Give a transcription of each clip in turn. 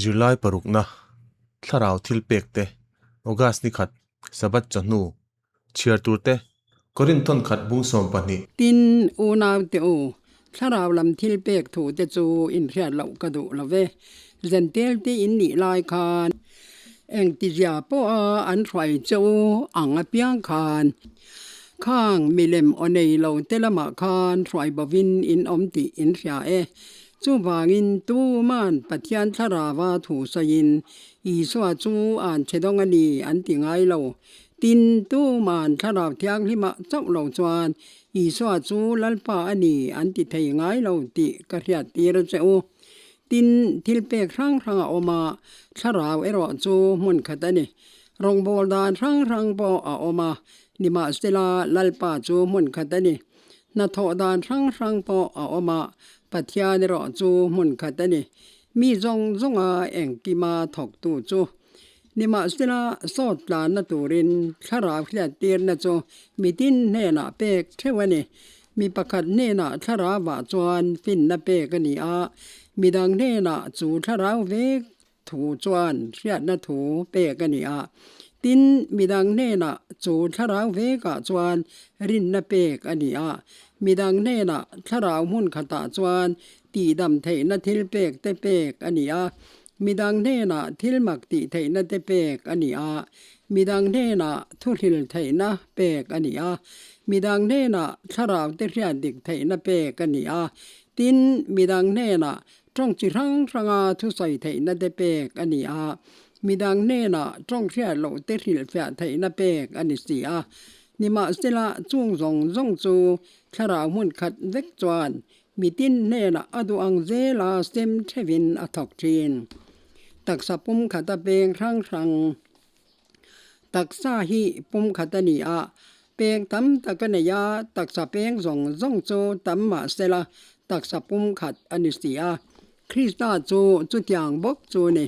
Zirlai parukna, Thlarau thil pek te, August ni khat, Sabbath chawhnu, chhiar tur te, Korinth thawn khat bung 20. Tin, unaute u, thlarau lam thil pek thu te chu inhriat loh ka duh lo ve. Zentel te in nih lai khan engtizia pawha an hruai che u ang apiang khan khang milem aw nei lo te lamah khan hruai bovin in awm tih in hria e. Chuvangin tuman Pathian thlarava thu sawiin Isua chu an che dawng a ni an ti ngai lo. Tin, tuman thlarau thianghlimah chauh lo chuan Isua chu Lalpa a ni an ti thei ngai lo tih ka hriattir a che u. Tin, thil pek hrang hrang a awm a, thlarau erawh chu hmun khat a ni. Rawngbâwl dan hrang hrang pawh a awm a, nimahsela Lalpa chu hmun khat a ni. Hnathawh dan hrang hrang pawh a awm a, Pathian erawh chu hmun khat a ni. Mi zawng zawnga engkima thawktu chu. Nimahsela sawt tlanna turin thlarau hriattirna chu mitin hnenah pek theuh a ni. Mi pakhat hnenah thlarauah chuan finna pek a ni a, midang hnenah chu thlarau vek thu chuan hriatna thu pek a ni a. Tin, midang hnenah chu thlarau vekah chuan rinna pek a ni a, midang hnenah thlarau hmun khatah chuan tihdam theihna thil pek te pek a ni a, midang hnenah thil mak tih theihna te pek a ni a, midang hnenah thuhril theihna pek a ni a, midang hnenah thlarau te hriat dik theihna pek a ni a, tin, midang hnenah Tawng chi hrang hranga thusawi theihna te pek a ni a, midang hnenah tawng hriat loh te hrilhfiah theihna pek a ni si a. Nimahsela, chung zawng zawng chu thlarau hmun khat vek chuan mitin hnenah a duh ang zela sem theuhin a thawk thin. Taksa pum khata peng hrang hrang Taksa hi pum khat a ni a, peng tam tak a nei a, taksa peng zawng zawng chu tam mah sela taksa pum khat a ni si a. Krista chu chutiang bawk chu a ni.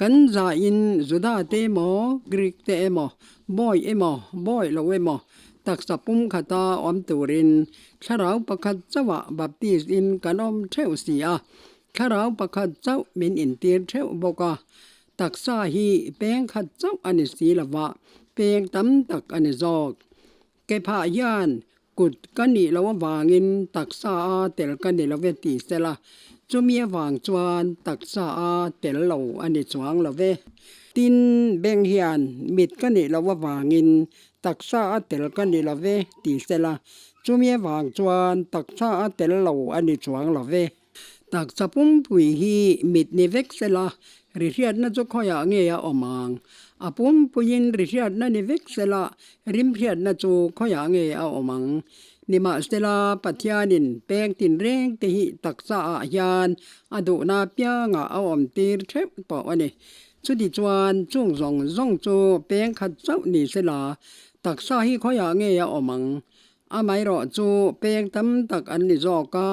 Kan zahin Juda te emaw, Greek te emaw, bawi emaw, bawi lo emaw, taksa pum khata awm turin thlarau pakhat chauhah baptist in kan awm theuh si a, thlarau pakhat chauh min intir theuh bawk a. Taksa hi peng khat chauh a ni si lo va, peng tam tak a ni zawk. Kephah hian kut ka nih loh avangin taksa a tel ka ni lo ve ti sela, chumi avang chuan taksa a tel lo a ni chuang lo ve. Tin, beng hian mit ka nih loh avangin taksa a tel ka ni lo ve ti sela, chumi avang chuan taksa a tel lo a ni chuang lo ve. Taksa pumpui hi mit ni vek sela, ri hriatna chu khawiah nge a awm ang? A pumpuiin ri hriatna ni vek sela, rim hriatna chu khawiah nge a awm ang? Nimahsela, Pathianin peng tinreng te hi taksaah hian a duhna piangah a awm tir theuh tawh a ni. Chutichuan, chung zawng zawng chu peng khat chauh ni sela, taksa hi khawiah nge a awm ang? Amaherawh chu peng tam tak an ni zawk a,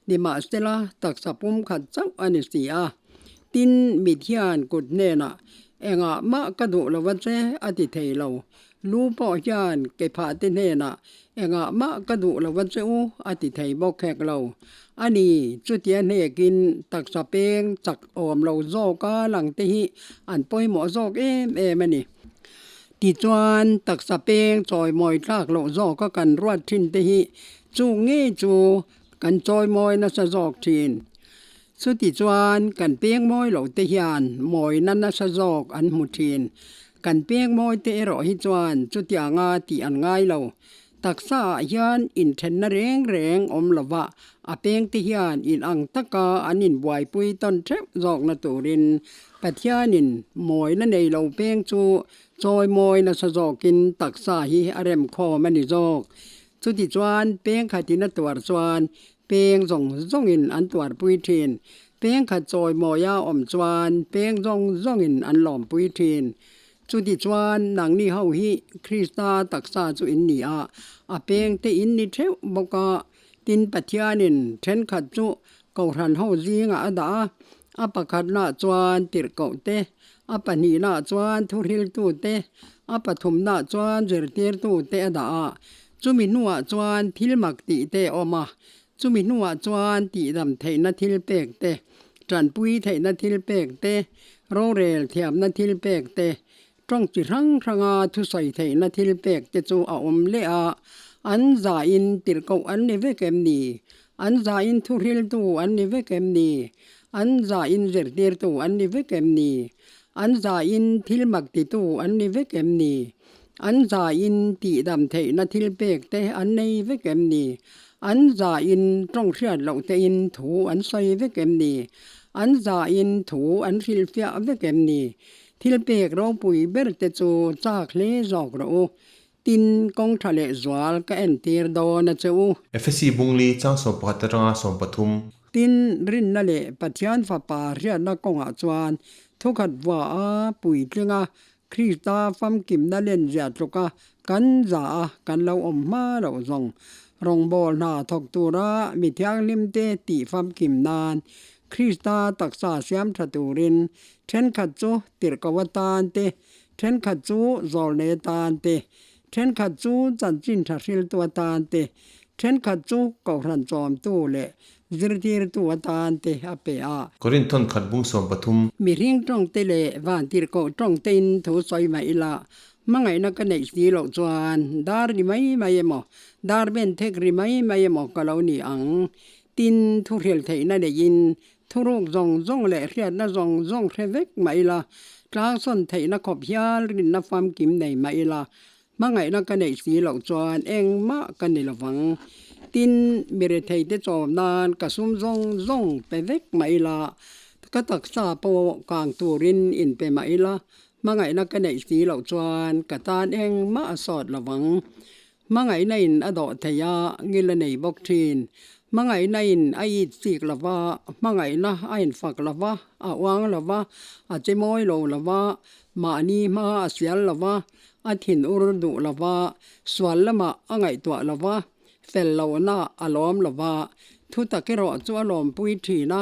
nimahsela taksa pum khat chauh a ni si a. Tin, mit hian kut hnenah, Engah mah ka duh lo a che, a ti thei lo. Lu pawh hian kephah te hnenah, Engah mah ka duh lo a che u, a ti thei bawk hek lo. A ni, chutia hnekin taksa peng chak awm lo zawka lang te hi an pawimawh zawk em em a ni. Tichuan, taksa peng chawimawi tlak loh zawka kan ruat thin te hi chu ngei chu kan chawimawi nasa zawk thin. Chutichuan, kan peng mawi loh te hian mawina nasa zawk an hmu thin. Kan peng mawi te erawh hi chuan chutianga tih an ngai lo. Taksa ah hian inthenna reng reng awm lova a pengte hian in ang taka an inbuaipui tawn theuh zawkna turin Pathianin mawina nei lo peng chu chawi mawi nasa zawkin taksa hi a remkhawm a ni zawk. Chutichuan peng khatin a tuar chuan peng zawng zawngin an tuarpui thin. Peng khat chawi mawia awm chuan peng zawng zawngin an lawmpui thin. Chutichuan nangni ho hi Krista taksa chu in ni a, a pengte in ni theuh bawk a. Tin, Pathianin thenkhat chu Kohhran ho zingah a dah a, a pakhatnaah chuan tirhkoh te, a pahnihnaah chuan thuhriltu te, a pathumnaah chuan zirtirtu te a dah a. Chumi hnuah chuan thil mak tih te a awm a, chumi hnuah chuan tihdam theihna thil pek te, Ṭanpui theihna thilpek te, rorel thiamna thilpek te, ṭawng chi hrang hranga thusawi theihna thilpek te chu a awm leh a. An zain tirhkoh an ni vek em ni? An zain thuhriltu an ni vek em ni? An zain zirtirtu an ni vek em ni? An zain thil mak titu an ni vek em ni? An zain tihdam theihna thilpek te an nei vek em ni? An zain tawng hriat loh tein thu an sawi vek em ni? An zain thu an hrilhfiah vek em ni? Thilpek ropui ber te chu chak hle zawk rawh u. Tin, kawng tha leh zual ka entir dawn a che u. Efesi Bungli chang 11 atanga 13. Tin, rinna leh Pathian Fapa hriatna kawngah chuan thukhat vua a puitling a, Krista famkimna lenzia tluka kan za a kan lo awm hma loh zawng. Rawngbâwl hna thawk tura mi thianghlimte tih famkim nan Krista taksa siam tha turin thenkhat chu tirhkoh atan te, thenkhat chu zawlnei atan te, thenkhat chu chanchin tha hriltu atan te, thenkhat chu kohhran chawmtu leh zirtirtu atan te a pe a. Korinth thawn khat bung 13. Mihring tawngte leh vantirhkoh tawngtein thu sawi mah ila, hmangaihna ka neih si loh chuan dar ri mai mai emaw, dar ben thek ri mai mai emaw ka lo ni ang. Tin, thu hrilh theihna neiin Thuruk zawng zawng leh hriatna zawng zawng hre vek mah ila, tlangsawn theihna khawp hial rinna famkim nei mah ila, hmangaihna ka neih si loh chuan engmah ka ni lovang. Tin, mi retheite chawm nan ka sum zawng zawng pe vek mah ila, ka taksa pawh kang turin inpe mah ila, hmangaihna ka neih si loh chuan ka tan engmah a sawt lovang. Hmangaihna in a dawh thei a, ngil a nei bawk thin. Hmangaihna in a it chik lo va, hmangaihna a infak lo va, a uang lo va, a che mawi lo lo va, mahni hma a sial lo va, a thin ur duh lo va, sual lamah a ngaihtuah lo va, fel lohna a lawm lo va, thu tak erawh chu a lawmpui thin a,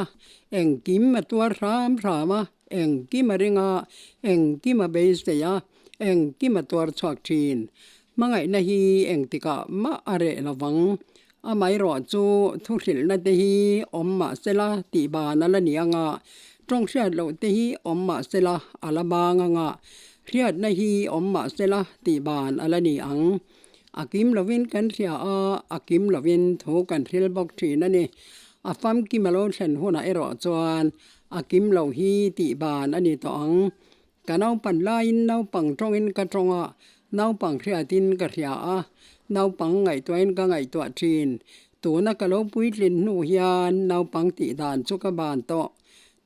engkim a tuar hram hram a, engkim a ring a, engkim a beisei a, engkim a tuar chhuak thin. Hmangaihna hi engtikah mah a reh lo vang. Amaherawh chu thuhrilhna te hi awm mah sela tih ban a la ni ang a, tawng hriat loh te hi awm mah sela a la bang ang a, hriatna hi awm mah sela tih ban a la ni ang. A kim lovin kan hria a, a kim lovin thu kan hril bawk thin a ni. A famkim a lo thlen hunah erawh chuan a kim lo hi tih ban a ni tawh ang. Ka naupan laiin naupang tawngin ka tawng a, naupang hriatin ka hria a, naupang ngaihtuahin ka ngaihtuah thin. Tuna ka lo puitlin hnu hian naupang tih dan chu ka ban tawh.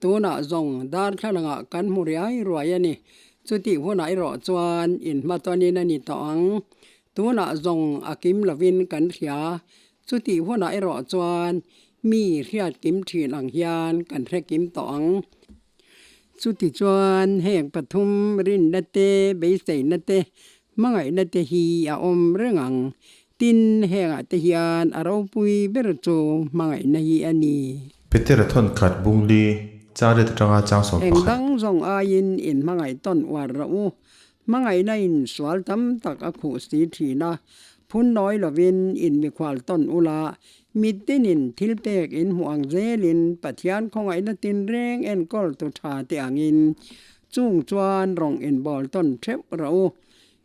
Tunah zawng darthlalangah kan hmu riai ruai a ni. Chutih hunah erawh chuan inhmatawnin a ni tawh ang. Tunah zawng a kim lovin kan hria. Chutih hunah erawh chuan mi hriat kim thin ang hian kan hre kim tawh ang. Chutichuan heng pathum rinna te, beiseina te, hmangaihna te hi a awm reng ang. Tin, hengah te hian a ropui ber chu hmangaihna hi a ni. Petera thawn khat bungli changriat atanga chang sawm Eng pakhat. dang zawng aiin inhmangaih tawn uar rawh u. Hmangaihna in sual tam tak a khuh si thin a, phun nawi lovin in mikhual tawn ula, mitinin thil pek in hmuh ang zelin Pathian khawngaihna tinreng enkawl tu tha te angin chung chuan rawng inbawl tawn theuh rawh u.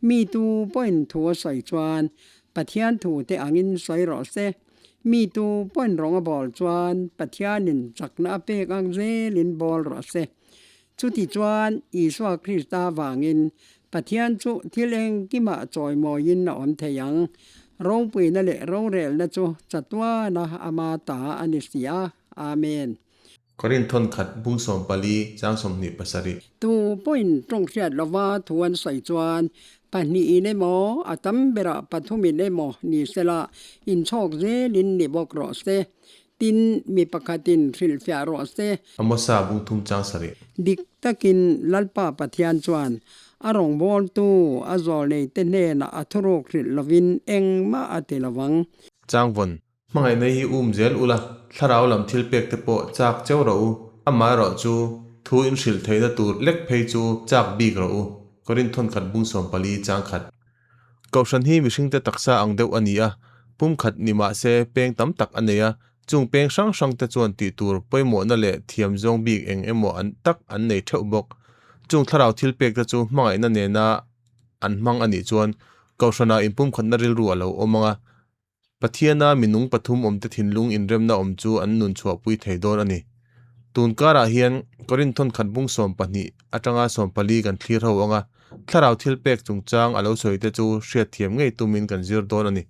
Mi tu pawhin thu a sawi chuan Pathian thu te angin sawi rawh se. Mi tu pawhin rawng a bawl chuan Pathianin chakna a pek ang zelin bawl rawh se. Chuti chuan Isua Krista vangin Pathian chu thil engkimah chawimawiin a awm thei ang. Ropuina leh rorelna chu chatuana ama ta a ni si a. Amen. Korinth thawn khat bung 14 chang 27. Tu pawhin tawng hriat lova thu an sawi chuan pahnihin emaw a tam berah pathumin emaw ni sela inchhawk zelin ni bawk rawh se. Tin, mi pakhatin hrilhfiah rawh se. Amosa bung thum chang sarih. Dik takin Lalpa Pathian chuan a rawngbawltu a zawlneite hnenah a thuruk hrilh lovin engmah a ti lovang. Changvawn, hmangaihna hi um zel ula, thlarau lam thil pek te pawh chak cheu rawh u, amaherawh chu thu in hrilh theihna tur lek phei chu chak bik rawh u, Korinth thawn khat bung 14 chang khat. Kohhran hi mihringte taksa ang deuh a ni a, pumkhat ni mah se peng tam tak a nei a. Chung peng hrang hrang te chuan tih tur pawimawhna leh thiam zawng bik eng emaw an tak an nei theuh bawk. Chung thlarau thil pek te chu hmangaihna nena an hmang a nih chuan Kohhranah inpumkhatna rilru a lo awm ang a, Pathiana minung pathum awmte thinlung inremna awm chu an nun chhuahpui thei dawn a ni. Tun karah hian Korinth thawnkhat bung 12 atanga 14 kan thlir ho ang a, thlarau thil pek chungchang a lo sawite chu hriatthiam ngei tumin kan zir dawn a ni.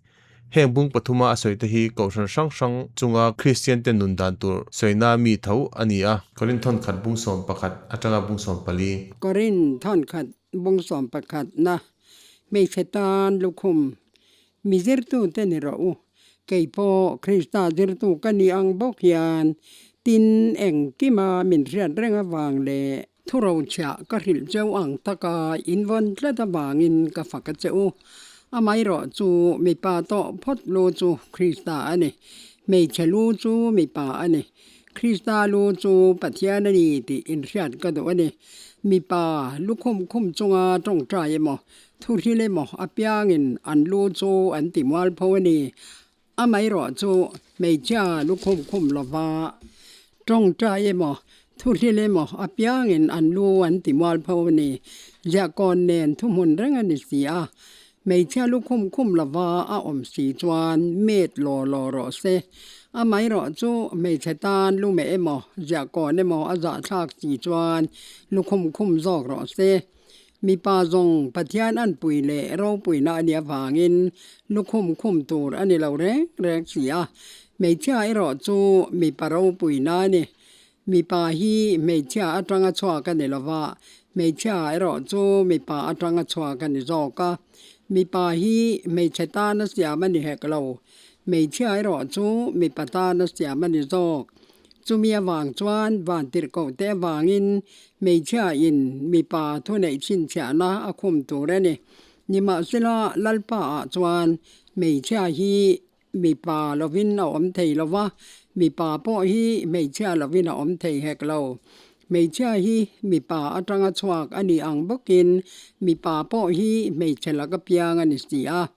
Heng bung pathuma a sawite hi Kohhran hrang hrang chunga Kristiante nun dan tur sawina mi tho a ni a. Korinth thawnkhat bung 11 atanga bung 14. Korinth thawnkhat bung 11 na hmeichhe tan lukhum Mi zirtute ni rawh u, kei pawh Krista zirtu ka ni ang bawk hian tin engkima min hriat reng avang leh thurochhiah ka hrilh cheu ang taka invawn tlat avangin ka fak a che u. Amaherawh chu mipa tawh phawt lu chu Krista a ni, hmeichhe lu chu mipa a ni. Krista lu chu Pathian a ni tih inhriat ka duh a ni. Mipa lukhum khum chunga tawngtai emaw Thuhril emaw apiangin an lu chu an ti mual pho a ni. Amaherawh chu hmeichhia lukhum khum lova tawngtai emaw, thuhril emaw apiangin an lu an ti mual pho a ni. Ziahkawn nen thuhmun reng a ni si a. Hmeichhia lukhum khum lova a awm si chuan met law law rawh se. Amaherawh chu hmeichhe tan lumeh emaw, ziahkawn emaw a zahthlak si chuan lukhum khum zawk rawh se. Mipa zawng Pathian an pui leh ropuina a nih avangin lukhum khum tur a ni lo reng reng si a, hmeichhia erawh chu mipa ropuina a ni. Mipa hi hmeichhia atanga chhuak a ni lova, hmeichhia erawh chu mipa atanga chhuak a ni zawk a. Mipa hi hmeichhe tana siam a ni hek lo, hmeichhia erawh chu mipa tana siam a ni zawk. Chumi avang chuan vantirhkohte avangin hmeichhia in mipa thuneih chhinchhiahna a khum tur a ni. Nimahsela Lalpa ah chuan hmeichhia hi mipa lovin a awm thei lo va, mipa pawh hi hmeichhia lovin a awm thei hek lo. Hmeichhia hi mipa atanga chhuak a ni ang bawkin mipa pawh hi hmeichhe laka piang a ni si a.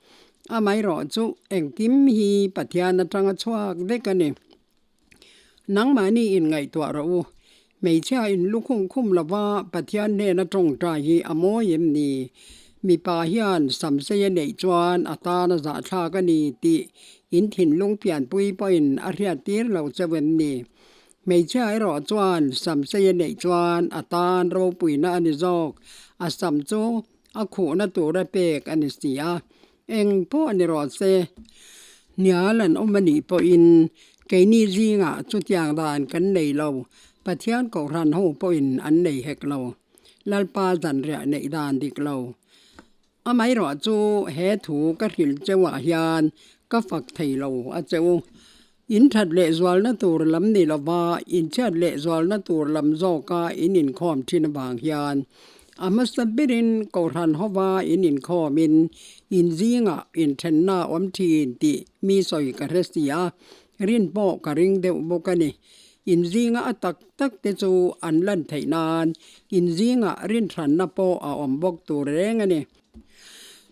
Amaherawh chu engkim hi Pathian atanga chhuak vek a ni. Nangmahni inngaihtuah rawh u. Hmeichhia in lukhum khum lova Pathian hnena tawngtai hi a mawi em ni? Mipa hian samsei a neih chuan a tan a zahthlak a ni tih in thinlung pianpui pawhin a hriattir lo cheu em ni? Hmeichhia erawh chuan samsei a neih chuan a tan ropuina a ni zawk. A sam chu a khuhna tura pek a ni si a. Eng pawh ni rawh se, hnial an awm a nih pawhin keini zingah chutiang dan kan nei lo, Pathian Kohhran ho pawhin an nei hek lo, Lalpa zanriah neih dan dik lo. Amaherawh chu he thu ka hrilh cheuah hian ka fak thei lo a che u. In that leh zualna tur lam ni lova inchhiat leh zualna tur lam zawka in inkhawm thin avang hian a hmasa berin Kohhran hova in inkhawmin in zingah inthenna a awm thin tih mi sawi ka hre si a, rin pawh ka ring deuh bawk a ni. In zinga a tak tak te chu an lan theih nan in zingah rinhranna pawh a awm bawk tur reng a ni.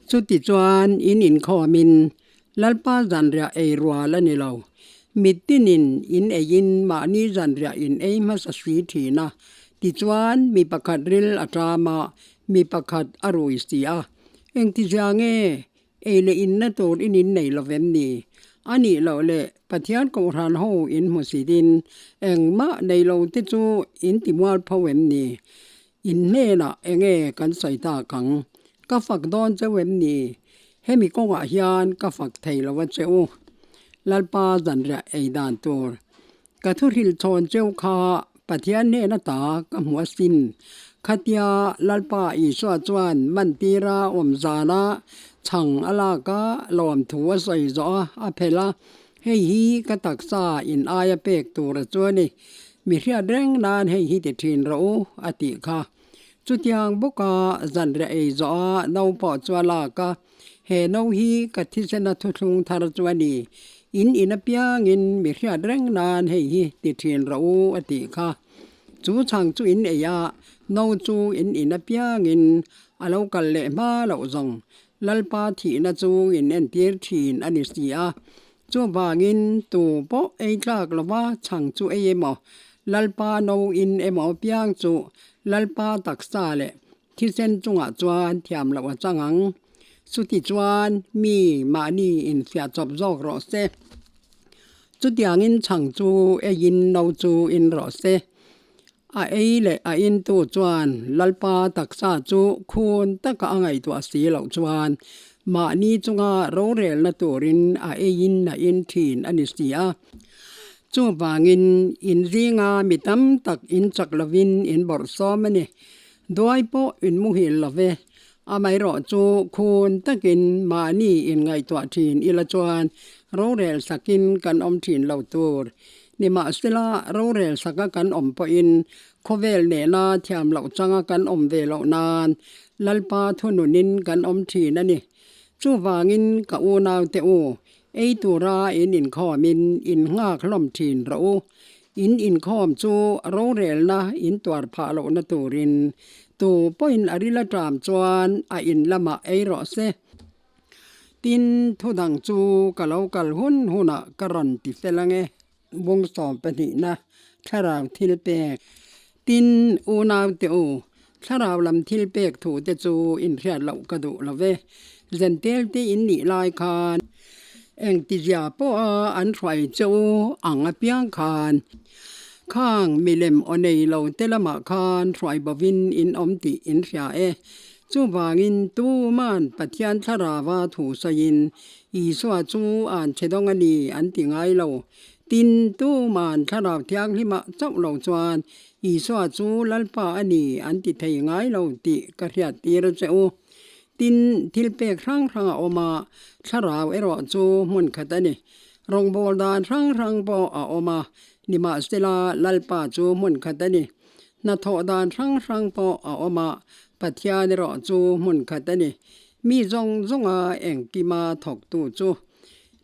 Chutichuan in inkhawmin Lalpa zanriah ei rual a ni lo. Mittinin in eiin mahni zanriah in ei hmasa si thin a, tichuan mi pakhat ril a ṭam a, mi pakhat a rui si a. Engtizia nge ei leh inna tur in innei lo vem ni? A nih loh leh Pathian Kohhran ho in hmu sitin engmah nei lo te chu in ti mualpho em ni? In hnenah enge kan sawi tak ang? Ka fak dawn cheu em ni? Hemi kawngah hian ka fak thei lo a che u. Lalpa zanriah ei dan tur. Ka thuhrilh chhawn cheu kha Pathian hnen ata ka hmu asin. Khatia Lalpa Isua chuan mantira awm zana chhang a lak a, lawmthu a sawi zawh a, a phelh a. Hei hi ka taksa in aia pek tur a chu a ni. Mi hriat reng nan hei hi ti thin rawh u, a tih kha. Chutiang bawka zanriah ei zawh a no pawh chu a lak a, he no hi ka thisena thuthlung thar chu a ni. In in apiangin mi hriat reng nan hei hi ti thin rawh u, a tih kha. Chu chhang chu in ei a, no chu in in apiangin a lo kal leh hma loh zawng. Lalpa thihna chu in entir thin a ni si a, chuvangin tu pawh. ei tlak lova chhang chu ei emaw, Lalpa no in emaw piang chu Lalpa taksa leh thisen chungah chuan thiam loh a chang ang. Chuti chuan mi mahni infiah chawp zawk rawh se. Chutiangin chhang chu eiin no chu in rawh se. A ei leh a intu chuan Lalpa taksa chu khun taka a ngaihtuah si loh chuan mahni chunga rorelna turin a eiin a in thin a ni si a. Chuvangin in zinga mi tam tak in chak lovin in bawrhsawm a ni. Duai pawh in muhil lo ve. Amaherawh chu khun takin mahni in ngaihtuah thin ila chuan rorel sakin kan awm thin lo tur. Nimahsela rorel saka kan awm pawhin khawvel nena thiam loh changa kan awm ve loh nan Lalpa thununin kan awm thin a ni. Chuvangin ka unaute u, ei tura in inkhawmin in nghak hlawm thin rawh u. In inkhawm chu rorelna in tuar phah lohna turin tu pawhin a ril aṭam chuan a in lamah ei rawh se. Tin, thudang chu ka lo kal hun hunah ka rawn ti fel ange. Bung sawm pahnihna thlarau thil pek. Tin, unaute u, thlarau lam thil pek thu te chu inhriat loh ka duh lo ve. Zentel te in nih lai khan engtizia pawha an hruai che u ang apiang khan khang milem aw nei lo te lamah khan hruai bovin in awm tih in hria e. Chuvangin tuman Pathian thlarava thu sawiin Isua chu an che dawng a ni an ti ngai lo. Tin, tuman thlarau thianghlimah chauh lo chuan Isua chu Lalpa a ni an ti thei ngai lo tih ka hriat tir a che u. Tin, thil pek hrang hrang a awm a, thlarau erawh chu hmun khat a ni. Rawngbâwl dan hrang hrang pawh a awm a, nimahsela Lalpa chu hmun khat a ni. Hnathawh dan hrang hrang pawh a awm a, Pathian erawh chu hmun khat a ni. Mi zawng zawnga engkima thawktu chu.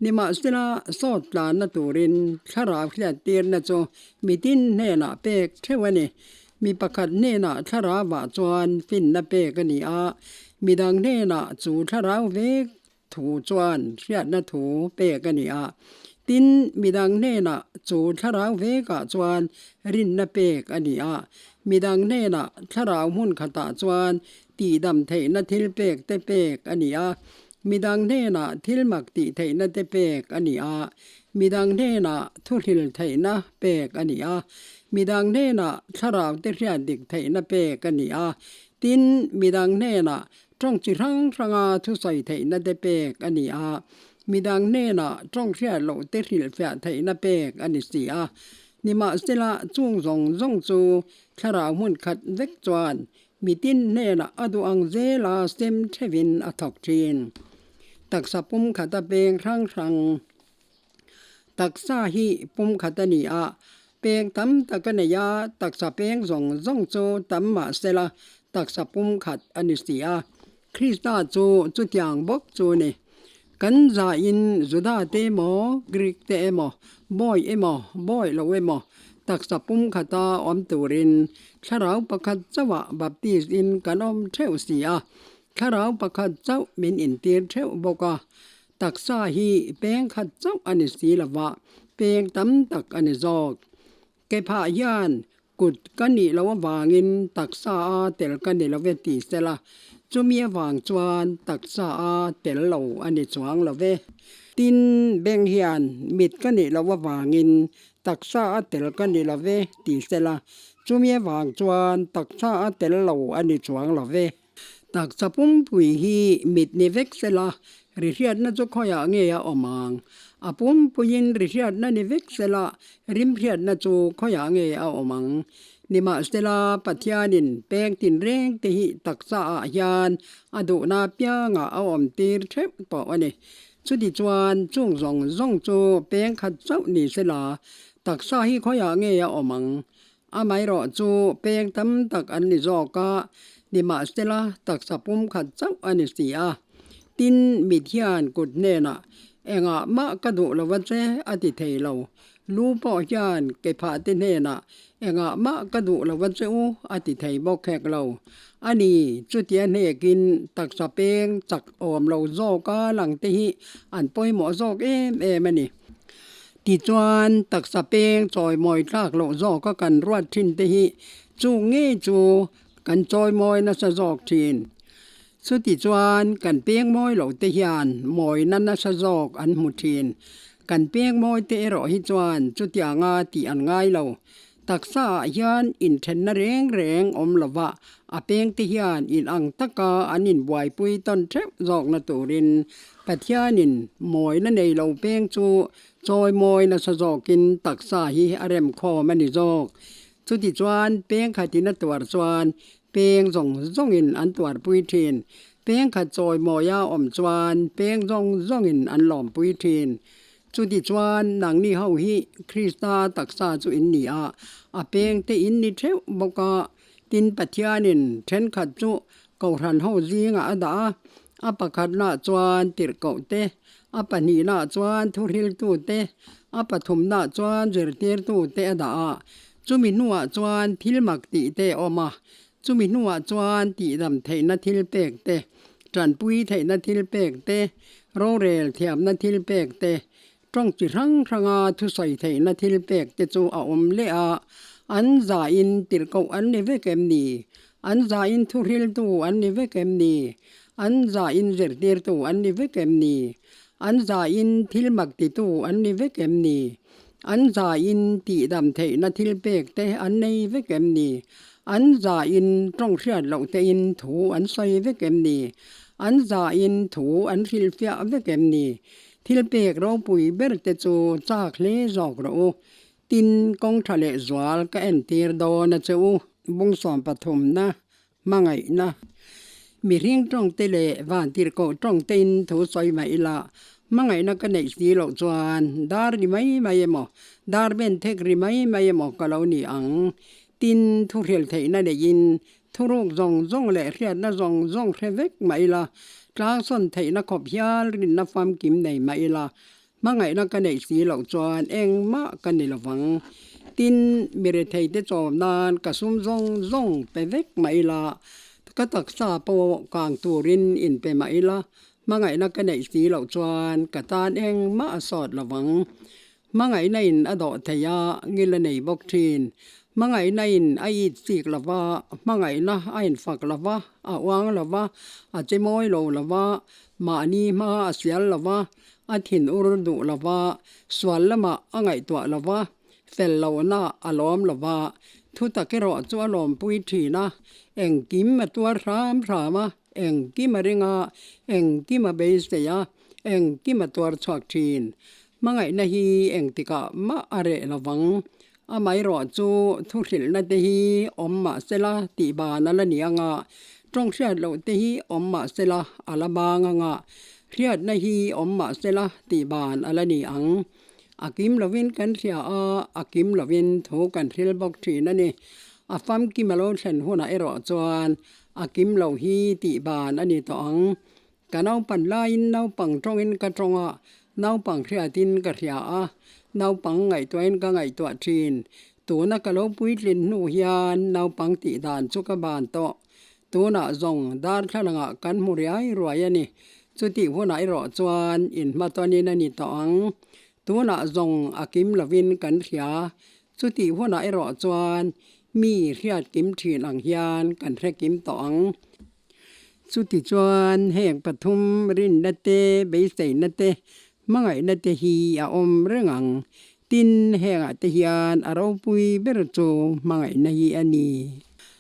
Nimahsela sawt tlanna turin thlarau hriattirna chu mitin hnenah pek theuh a ni. Mi pakhat hnenah thlarauah chuan finna pek a ni a, midang hnenah chu thlarau vek thu chuan hriatna thu pek a ni a. Tin, midang hnenah chu thlarau vekah chuan rinna pek a ni a, midang hnenah thlarau hmun khatah chuan tihdam theihna thil pek te pek a ni a, midang hnenah thil mak tih theihna te pek a ni a, midang hnenah thuhril theihna pek a ni a, midang hnenah thlarau te hriat dik theihna pek a ni a, tin, midang hnenah Tawng chi hrang hranga thusawi theihna te pek a ni a, midang hnenah tawng hriat loh te hrilhfiah theihna pek a ni si a. Nimahsela, chung zawng zawng chu thlarau hmun khat vek chuan mitin hnenah a duh ang zela sem theuhin a thawk thin. Taksa pumkhata peng hrang hrang. Taksa hi pumkhat a ni a, peng tam tak a nei a, taksa peng zawng zawng chu tam mah sela taksa pumkhat a ni si a. Krista chu chutiang bawk chu a ni. Kan zahin Juda te emaw, Greek te emaw, bawi emaw, bawi lo emaw, taksa pumkhata awm turin thlarau pakhat chauhah baptist in kan awm theuh si a, thlarau pakhat chauh min intir theuh bawk a. Taksa hi peng khat chauh a ni si lo va, peng tam tak a ni zawk. Kephah hian kut ka nih loh avangin taksa a tel ka ni lo ve ti sela, chumi avang chuan taksa a tel lo a ni chuang lo ve. Tin, beng hian mit ka nih loh avangin taksa a tel ka ni lo ve ti sela, chumi avang chuan taksa a tel lo a ni chuang lo ve. Taksa pumpui hi mit ni vek sela, ri hriatna chu khawiah nge a awm ang? A pumpuiin ri hriatna ni vek sela, rim hriatna chu khawiah nge a awm ang? Nimahsela, Pathianin peng tinreng te hi taksaah hian a duhna piangah a awm tir theuh tawh a ni. Chutichuan, chung zawng zawng chu peng khat chauh ni sela, taksa hi khawiah nge a awm ang? Amaherawh chu peng tam tak an ni zawk a, nimahsela taksa pum khat chauh a ni si a. Tin, mit hian kut hnenah, Engah mah ka duh lo va che, a ti thei lo. Lu pawh hian kephah te hnenah, Engah mah ka duh lo va che u, a ti thei bawk hek lo. A ni, chutia hnekin taksa peng chak awm lo zawka lang te hi an pawimawh zawk em em a ni. Tichuan, taksa peng chawimawi tlak loh zawka kan ruat thin te hi chu ngei chu kan chawimawi nasa zawk thin. Chutichuan, kan peng mawi loh te hian mawina nasa zawk an hmu thin. Kan peng mawi te erawh hi chuan chutianga tih an ngai lo. Taksa ah hian inthenna reng reng awm lova a pengte hian in ang taka an inbuaipui tawn theuh zawkna turin Pathianin mawina nei lo peng chu chawi mawi nasa zawkin taksa hi a remkhawm a ni zawk. Chutichuan peng khatin a tuar chuan peng zawng zawngin an tuarpui thin. Peng khat chawi mawia awm chuan peng zawng zawngin an lawmpui thin. Chutichuan nangni ho hi Krista taksa chu in ni a, a pengte in ni theuh bawk a. Tin, Pathianin thenkhat chu Kohhran ho zingah a dah a, a pakhatnaah chuan tirhkoh te, a pahnihnaah chuan thuhriltu te, a pathumnaah chuan zirtirtu te a dah a. Chumi hnuah chuan thil mak tih te a awm a, chumi hnuah chuan tihdam theihna thil pek te, tanpui theihna thil pek te, Rorel thiamna thil pek te, tawng chi hrang hranga thusawi theihna thil pek te chu a awm leh a, an zain tirhkoh an ni vek em ni? An zain thuhriltu an ni vek em ni? An zain zirtirtu an ni vek em ni? An zain thil mak titu an ni vek em ni? An zain tihdam theihna thil pek te an nei vek em ni? An zain tawng hriat loh tein thu an sawi vek em ni? An zain thu an hrilhfiah vek em ni? Thil pek ropui ber te chu chak hle zawk rawh u. Tin, kawng tha leh zual ka entir dawn a che u. Bungsawm pathumna Hmangaihna. Mihring tawngte leh vantirhkoh tawngtein thu sawi mah ila, hmangaihna ka neih si loh chuan dar ri mai mai emaw, dar ben thek ri mai mai emaw ka lo ni ang. Tin, thu hrilh theihna neiin thuruk zawng zawng leh hriatna zawng zawng hre vek mah ila, tlangsawn theihna khawp hial rinna famkim nei mah ila, Hmangaihna ka neih si loh chuan engmah ka ni lovang. Tin, mi retheite chawm nan ka sum zawng zawng pe vek mah ila, ka taksa pawh kang turin inpe mah ila, hmangaihna ka neih si loh chuan ka tan engmah a sawt lovang. Hmangaihna in a dawh thei a, ngil a nei bawk thin. Hmangaihna in a it chik lova, hmangaihna a infak lova, a uang lova, a che mawi lo lova, mahni hma a sial lova, A thin ur duh lo va, sual lamah a ngaihtuah lo va, fel lohna a lawm lo va, thu tak erawh chu a lawmpui thin a, engkim a tuar hram hram a, engkim a ring a, engkim a beisei a, engkim a tuar chhuak thin. Hmangaihna hi engtikah mah a reh lo vang. Amaherawh chu thu hrilhna te hi awm mah sela tih ban a la ni ang a, tawng hriat loh te hi awm mah sela a la bang ang a, hriatna hi awm mah sela tih ban a la ni ang. A kim lovin kan hria a, a kim lovin thu kan hril bawk thin a ni. A famkim a lo thlen hunah erawh chuan a kim lo hi tih ban a ni tawh ang. Ka naupan laiin naupang tawngin ka tawng a, naupang hriatin ka hria a, naupang ngaihtuahin ka ngaihtuah thin. Tuna ka lo puitlin hnu hian naupang tih dan chu ka ban tawh. Tunah zawng darthlalangah kan hmu riai ruai a ni. Chutih hunah erawh chuan inhmatawnin a ni tawh ang. Tunah zawng a kim lovin kan hria. Chutih hunah erawh chuan mi hriat kim thin ang hian kan hre kim tawh ang. Chutichuan heng pathum rinna te, beiseina te, hmangaihna te hi a awm reng ang. Tin, hengah te hian a ropui ber chu hmangaihna hi a ni.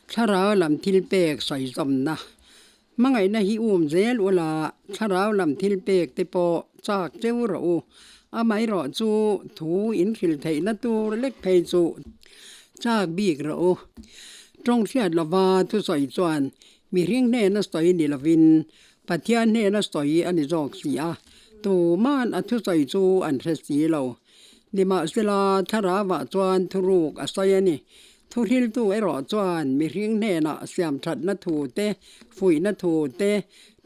Thlarau lam thil pek sawizawmna. Hmangaihna hi um zel ula, thlarau lam thil pek te pawh chak cheu rawh u. Amaherawh chu thu inhrilh theihna tur lek phei chu chak bik rawh u. Tawng hriat lova thusawi chuan mihring hnena sawi ni lovin Pathian hnena sawi a ni zawk si a, tuman a thusawi chu an hre si lo. Nimahsela, thlarauah chuan thuruk a sawi a ni. Thuhriltu erawh chuan mihring hnenah siamthatna thu te, fuihna thu te,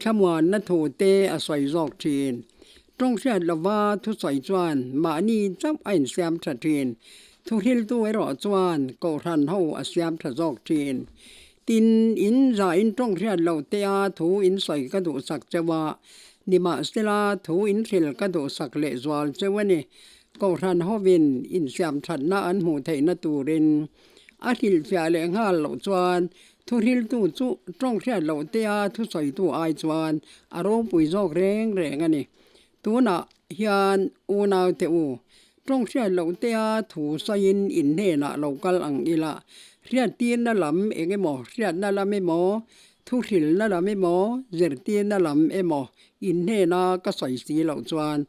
thlamuanna thu te a sawi zawk thin. Tawng hriat lova thusawi chuan mahni chauh a insiam tha thin. Thuhriltu erawh chuan Kohhran ho a siam tha zawk thin. Tin, in zain tawng hriat loh te a thu in sawi ka duhsak cheu a, nimahsela thu in hril ka duhsak lehzual cheu a ni. Kohhran hovin insiamthatna an hmuh theihna turin a hrilhfiah leh nghal loh chuan thuhriltu chu tawng hriat loh tea thusawitu ai chuan a ropui zawk reng reng a ni. Tunah hian unaute u, tawng hriat loh tea thu sawiin in hnenah lo kal ang ila, hriattirna lam eng emaw, hriatna lam emaw, thuhrilna lam emaw, zirtirna lam emaw in hnena ka sawi si loh chuan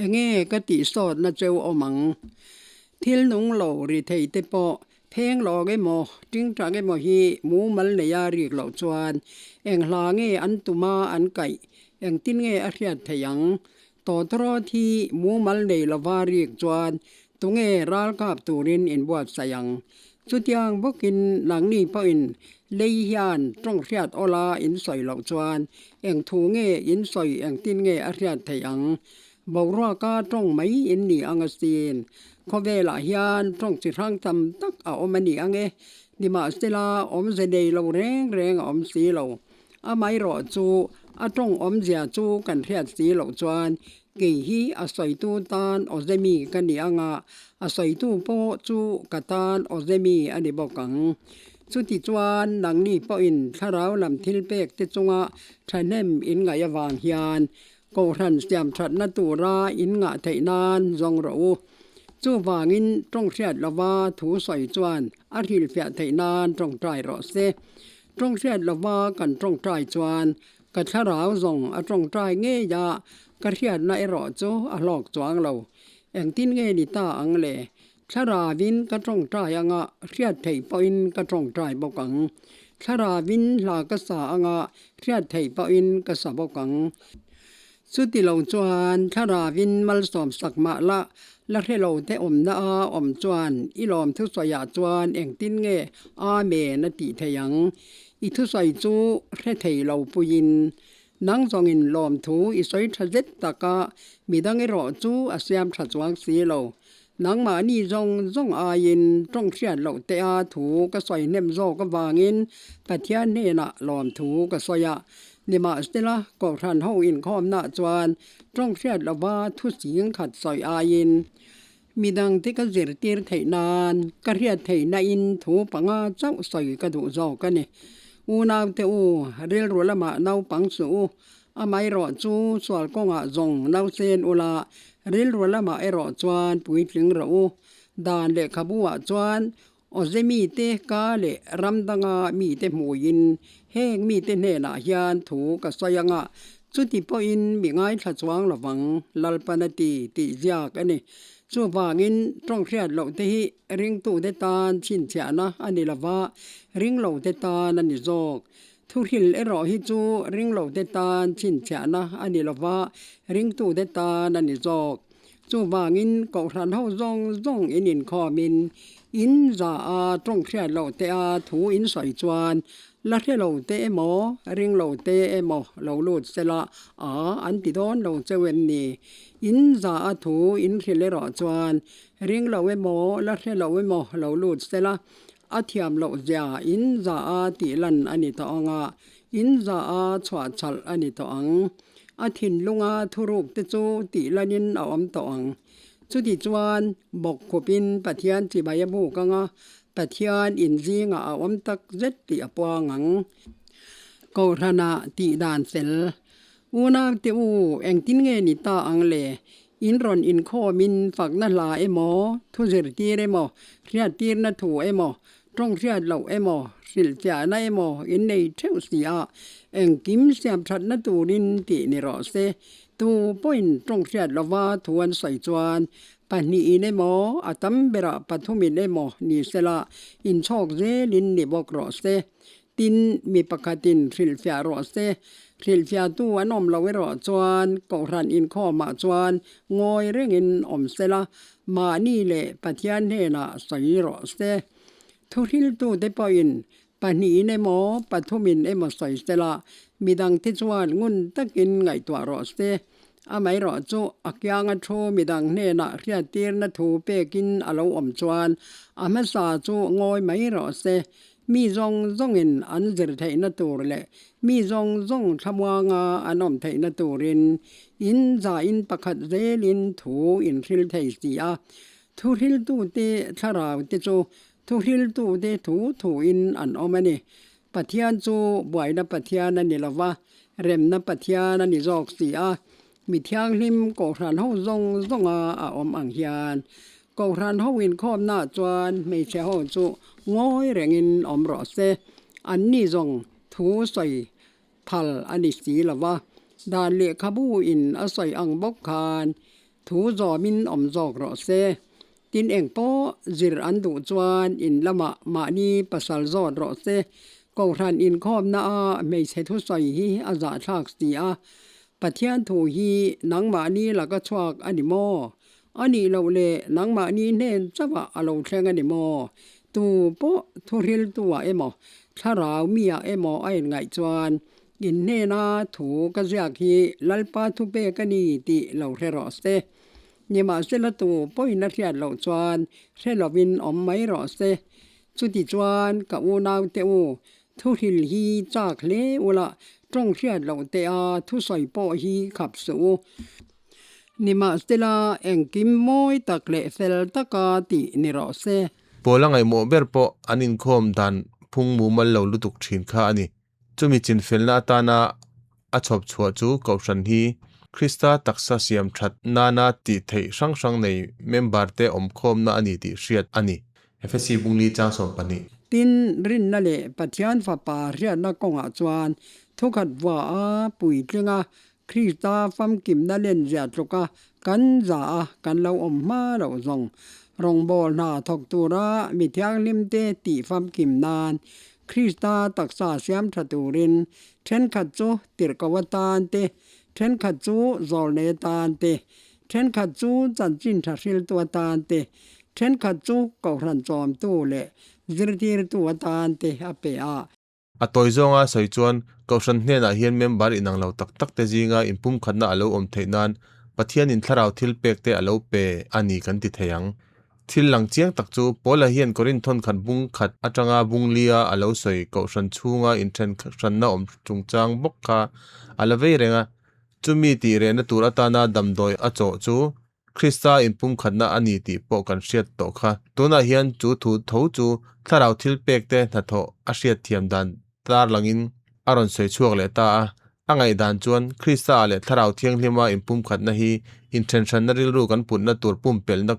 Enge ka tih sawtna cheu awm ang? Thil nung lo ri thei te pawh pheng lawk emaw tingtang emaw hi mumal neia rik loh chuan eng hla nge an tuma an kaih engtin nge a hriat theih ang? Tawtawrawt hi mumal nei lova rik chuan tunge ral kap turin inbuatsaih ang? Chutiang bawkin nangni pawhin lei hian tawng hriat awla in sawi loh chuan eng thu nge in sawi engtin nge a hriat theih ang? Boruaka tawng mai in ni ang asin. Khawvelah hian tawng chi hrang tam tak a awm a ni ang e. Nimahsela awmze nei lo reng reng a awm si lo. Amaherawh chu a tawng awmzia chu kan hriat si loh chuan Kei hi a sawitu tan Awzemi ka ni ang a, a sawitu pawh chu ka tan Awzemi a ni bawk ang. Chuti chuan nangni pawhin thlarau lam thil pek te chunga thahnem in ngaih avang hian Kohhran siamthatna tura in ngah theih nan zawng rawh u. Chuvangin tawng hriat lova thu sawi chuan a hrilhfiah theih nan tawngtai rawh se. Tawng hriat lova kan tawngtai chuan Ka thlarau zawng a tawngtai ngei a, ka hriatna erawh chu a hlawk chuang lo. Engtin nge ni ta ang le? Thlarauvin ka tawngtai anga hriat theih pawhin ka tawngtai bawk ang. Thlarauvin hla ka sa anga hriat theih pawhin ka sa bawk ang. Chuti lo chuan thlarauvin malsawm sak mah la, la hre lo te awmna a awm chuan i lawm thusawiah chuan engtin nge Amen a tih theih ang? I thusawi chu hre thei lo puiin nang zawngin lawmthu i sawi tha zet tak a, midang erawh chu a siam tha chuang si lo. Nangmahni zawng zawng aiin tawng hriat loh te a thu ka sawi hnem zawk avangin Pathian hnenah lawmthu ka sawi a. Nimahsela, Kohhran ho inkhawmnaah chuan tawng hriat lova thu ching khat sawi aiin Midangte ka zirtir theih nan ka hriat theihnain thu panga chauh sawi ka duh zawk a ni. Unaute u, rilru lamah naupang suh u, amaherawh chu sual kawngah zawng nausen ula, rilru lamah erawh chuan puitling rawh u. Dan lehkhabu-ah chuan Awze mite ka leh ram danga mite hmuiin heng mite hnenah hian thu ka sawi anga chuti pawhin mi ngaithla chuang lovang Lalpan a ti tih ziak a ni. Chuvangin tawng hriat loh te hi ringtute tan chhinchhiahna a ni lova, ringlote tan a ni zawk. Thuhril erawh hi chu ringlote tan chhinchhiahna a ni lova, ringtute tan a ni zawk. Chuvangin Kohhran ho zawng zawng in inkhawmin in za a tawng hriat loh te a thu in sawi chuan la hre lo te emaw ring lo te emaw lo lut sela a an ti dawn lo cheu em ni? In za a thu in hrilh erawh chuan ring lo emaw la hre lo emaw lo lut sela a thiam loh zia in za a tih lan a ni tawh ang a, in za a chhuah chhalh a ni tawh ang. A thinlunga thuruk te chu tih lanin a awm tawh ang. Chuti chuan bawk khupin Pathian chibai a buk anga Pathian inzingah a awm tak zet tih a puang ang. Kohhrana tih dan fel. Unaute u, engtin nge ni ta ang le? In rawn inkhawmin fakna hla emaw, thu zirtir emaw, hriattirna thu emaw, Tawng hriat loh emaw, hrilhfiahna emaw in nei theuh si a, engkim siam thatna turin tih ni rawh se. Tu pawhin tawng hriat lova thu an sawi chuan pahnihin emaw, a tam berah pathumin emaw ni sela inchhawk zelin ni bawk rawh se. Tin, mi pakhatin hrilhfiah rawh se. Hrilhfiahtu an awm lo erawh chuan Kohhran inkhawmah chuan ngawi rengin awm sela, mahni leh Pathian hnenah sawi rawh se. Thuhriltute pawhin pahnihin emaw pathumin emaw sawi sela, midangte chuan ngun takin ngaihtuah rawh se. Amaherawh chu a kianga thu midang hnenah hriattirna thu pekin a lo awm chuan a hmasa chu ngawi mai rawh se. Mi zawng zawngin an zir theihna tur leh mi zawng zawng thlamuanga an awm theihna turin in zain pakhat zelin thu in hril thei si a. Thuhriltute thlarau te chu thuhriltute thu thuin an awm a ni. Pathian chu buaina Pathian a ni lo va, remna Pathian a ni zawk si a. Mi thianghlim Kohhran ho zawng zawnga a awm ang hian Kohhran ho inkhawmnaah chuan hmeichhe ho chu ngawi rengin awm rawh se. Anni zawng thu sawi phal a ni si lo va, dan lehkhabu in a sawi ang bawk khan thu zawmin awm zawk rawh se. Tin eng pawh zir an duh chuan in lamah mahni pasal zawt rawh se. Kohhran inkhawmna a hmeichhe thusawi hi a zahthlak si a, Pathian thu hi nangmahni laka chhuak a ni maw? A nih loh leh nangmahni hnen chauhah a lo thleng a ni maw? Tu pawh thuhriltu-ah emaw, thlarau mi-ah emaw a inngaih chuan in hnena thu ka ziak hi Lalpa thupek a ni tih lo hre rawh se. Nimahsela tu pawhin a hriat loh chuan hre lovin awm mai rawh se. Chuti chuan ka unaute u, Thuhril hi chak hle ula, tawng hriat loh teh a thusawi pawh hi khap suh u. Nimahsela engkim mawi tak leh fel taka tih ni rawh se. Pawl a ngaihmawh ber pawh an inkhawm dan phung mumal lo lutuk thin kha a ni. Chumi chinfelna atana a chhawp chhuah chu Kohhran hi Krista taksa siam that nana tih theih hrang hrang nei member te awmkhawmna a ni tih hriat a ni. Efesi Bungli chang 12. Tin, rinna leh Pathian Fapa hriatna kawngah chuan thukhat vua a puitling a, Krista famkimna lenzia tluka kan za a kan lo awm hma loh zawng. Rawngbâwl hna thawk tura mi thianghlimte tih famkim nan Krista taksa siam tha turin thenkhat chu tirhko atan te, thenkhat chu zawlnei atan te, thenkhat chu chanchin tha hriltu atan te, thenkhat chu kohhran chawmtu leh zirtirtu atan te a pe a. A tawi zawnga sawi chuan Kohhran hnenah hian member inang lo tak tak te zinga inpumkhatna a lo awm theih nan Pathianin thlarau thil pek te a lo pe a ni kan ti thei ang. Thil lang chiang tak chu Paula hian Korinthon khat bung khat atanga bung lia a lo sawi Kohhran chhunga inthen hranna awm chungchang bawk kha a la vei reng a, chumi tih rehna tur atana damdawi a chawh chu Krista inpumkhatna a ni tih pawh kan hriat tawh kha. Tunah hian chu thu tho chu thlarau thil pek te hnathawh a hriat thiam dan tar langin a rawn sawi chhuak leh ta a. A ngaihdan chuan Krista-ah leh thlarau thianghlima inpumkhatna hi inthenhranna rilru kan putna tur pumpelhna.